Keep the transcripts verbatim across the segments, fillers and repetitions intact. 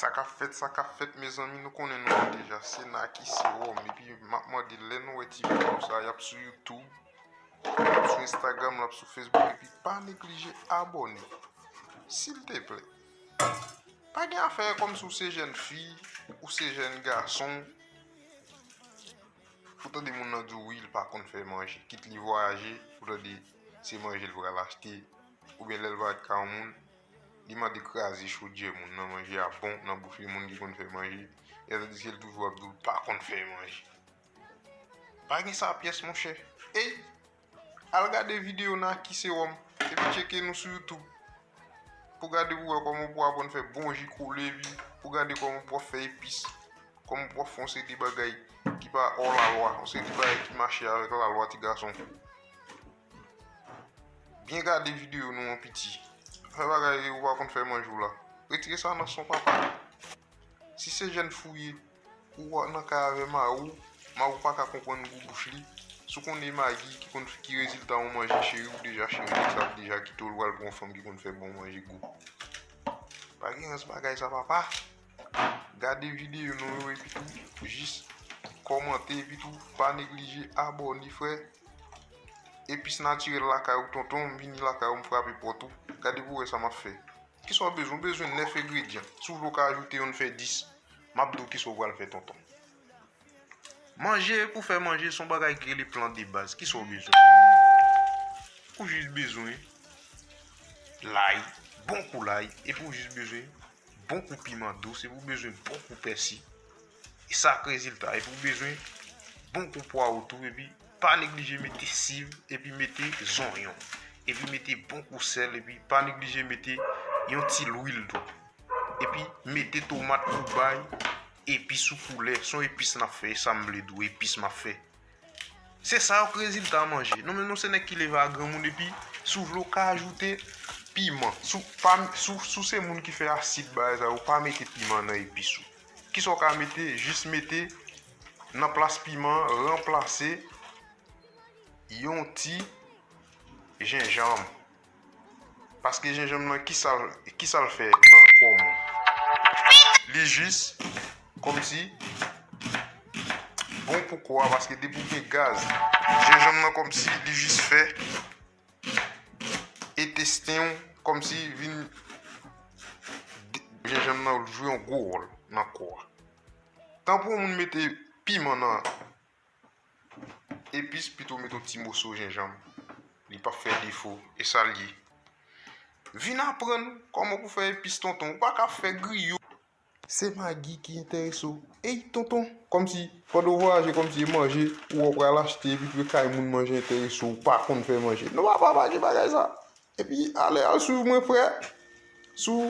Sa k ap fèt, sa k ap fèt, mezanmi, nou konnen nou deja. Se Naki Sewòm. Epi m ap mande, lè nou wè ti videyo sa, y ap sou YouTube, y ap sou Instagram, l ap sou Facebook, epi pa neglije abòne. Silteplè. Pa gen afè kòmsi w se jèn fi, ou se jèn gason, ou tande moun nan di w wi, l pa konn fè manje. Kit li vwayaje, ou tande se manje l pral achte, oubyen lè l va ka yon moun, li mande kraze chodyè moun nan, manje a bon nan bouch li, moun ki konn fè manje, e tandiske l toujou ap di w l pa konn fè manje. Pa gen sa pyès, monchè. Ey! Al gade videyo Naki Sewòm, epi tcheke nou sou YouTube pou gade pou wè kòman pou aprann fè bon ji kole, epi pou gade kòman pou ap fè epis, kòman pou ap fè yon seri de bagay ki pa òlalwa, yon seri de bagay ki mache avèk lalwa ti gason. Byen gade videyo nou an piti. Fè bagay ou pa konn fè manje w la. Retire sa nan son papa. Si se jèn fi w ye, ou nan kay avè mari w, mari w pa ka konprann gou bouch li. Si w konnen magi ki konn ki rezilta yon manje cheri, ou deja cheri, nèg sa ap deja kite w, l pral pran yon fanm ki konn fè bon manje gou. Pa gen rans bagay sa papa. Gade videyo nou yo epi tou, jis kòmante epi tou, pa neglije abòne frè. Epis natirèl lakay ou tonton, m vini lakay ou m frape pòt ou. Gade pou wè sa m ap fè. Kisa w bezwen? W bezwen nèf engredyan. Si w vle w ka ajoute youn fè dis, m ap di w kisa w pral fè tonton. Manje, pou fè manje, se yon bagay ki rele plan de baz. Kisa w bezwen? Ou jis bezwen lay, bon kou lay, epi ou jis bezwen bon kou piman dous, epi ou bezwen bon kou pèsi. E sa k rezilta, epi ou bezwen bon kou pwawo tou, epi pa neglije mete siv, epi mete zonyon, epi mete bon kou sèl, epi pa neglije mete yon ti lwil tou. Epi mete tomat pou bay epis ou koulè, se yon epis n ap fè, e sa m vle di w, epis m ap fè. Se sa yo k rezilta manje. Nou menm nou se nèg ki leve a granmoun epi si w vle w ka ajoute piman. Si w pa, si w, si w se moun ki fè asid bagay sa yo, pa mete piman nan epis ou. Kisa w ka mete? Jis mete nan plas piman, ranplase yon ti jenjanm. Paske jenjanm nan, kisa l, kisa l fè nan kò moun? Li jis kòmsi bon pou kò a, paske depi w gen gaz, jenjanm nan kòmsi li jis fè entesten w kòmsi vin, jenjanm nan jwe yon gwo wòl nan kò a. Tan pou yon moun mete piman nan epis, pito mete yon ti moso jenjanm. Li p ap fè defo. E sa l ye. Vin aprann kòman pou fè epis tonton. Ou pa ka fè griyo. Se magi ki enterese w. Ey, tonton. Kòmsi, pandan w vwayaje, kòmsi e manje, ou wè w pral achte, epi pou kay moun manje enterese w, ou pa konn fè manje. Non, papa, pa gen bagay sa. Epi ale al swiv mwen frè sou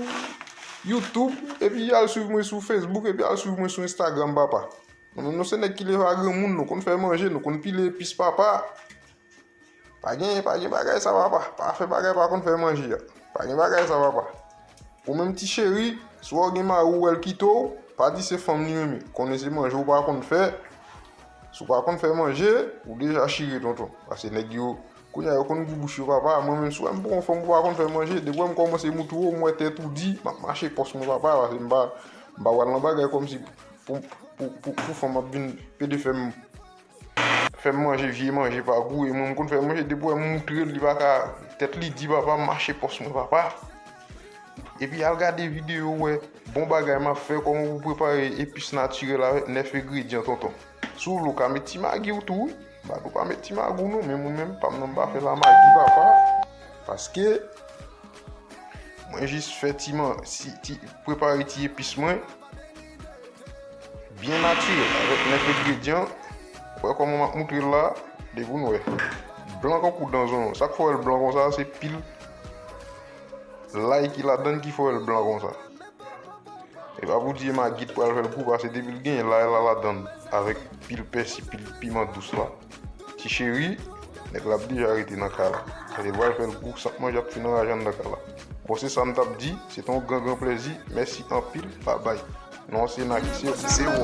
YouTube, epi al swiv mwen sou Facebook, epi al swiv mwen sou Instagram papa. Nou menm nou se nèg ki leve a granmoun, nou konn fè manje, nou konn pile epis papa. Pa gen, pa gen bagay sa papa, pa fè bagay pa konn fè manje a. Pa gen bagay sa papa. Ou menm ti cheri, si w gen mari w wè l kite w, pa di se fanm li renmen. Konnen se manje w pa konn fè. Si w pa konn fè manje, ou deja chire tonton. Paske nèg yo, kounye a yo konn gou bouch yo papa. Mwen menm si w wè m pran yon fanm ou pa konn fè manje, depi w wè m kòmanse moutre w, m wè tèt ou di, m ap mache pòs mwen papa. Paske m pa, m pa pral nan bagay kòmsi pou, pou, pou, pou fanm ap vin pede fè m fè m manje vye manje pa gou, e mwen m konn fè manje, depi w wè m moutre l, li pa ka, tèt li di papa, m mache pòs mwen papa. Epi al gade videyo, wè bon bagay m ap fè, kòman pou prepare epis natirèl avèk nèf engredyan tonton. Si w vle w ka met ti magi w tou wi, m pa di w pa met ti magi w non, men mwen menm pa m nan m pa fè la magi papa, paske mwen jis fè ti man, si, ti, prepare ti epis mwen. Byen natirèl, avèk nèf engredyan. Wè kòman m ap moutre l la, depi w wè. Blan kankou dan zonyon. Sa k fè w wè l blan konsa, se pil lay ki ladan l ki fè w wè l blan konsa. E pa pou di e magi t pral fè l gou, paske depi l gen lay la ladan l, avèk pil pèsi, pil piman dous la. Ti cheri, nèg la ap deja rete nan kay la. Paske l pral fè l gou, sant manje ap fin anraje anndan kay la. Bon, se sa m t ap di, se te yon gran, gran plèzi. Mèsi anpil, babay. Non, se Naki, se, se ou.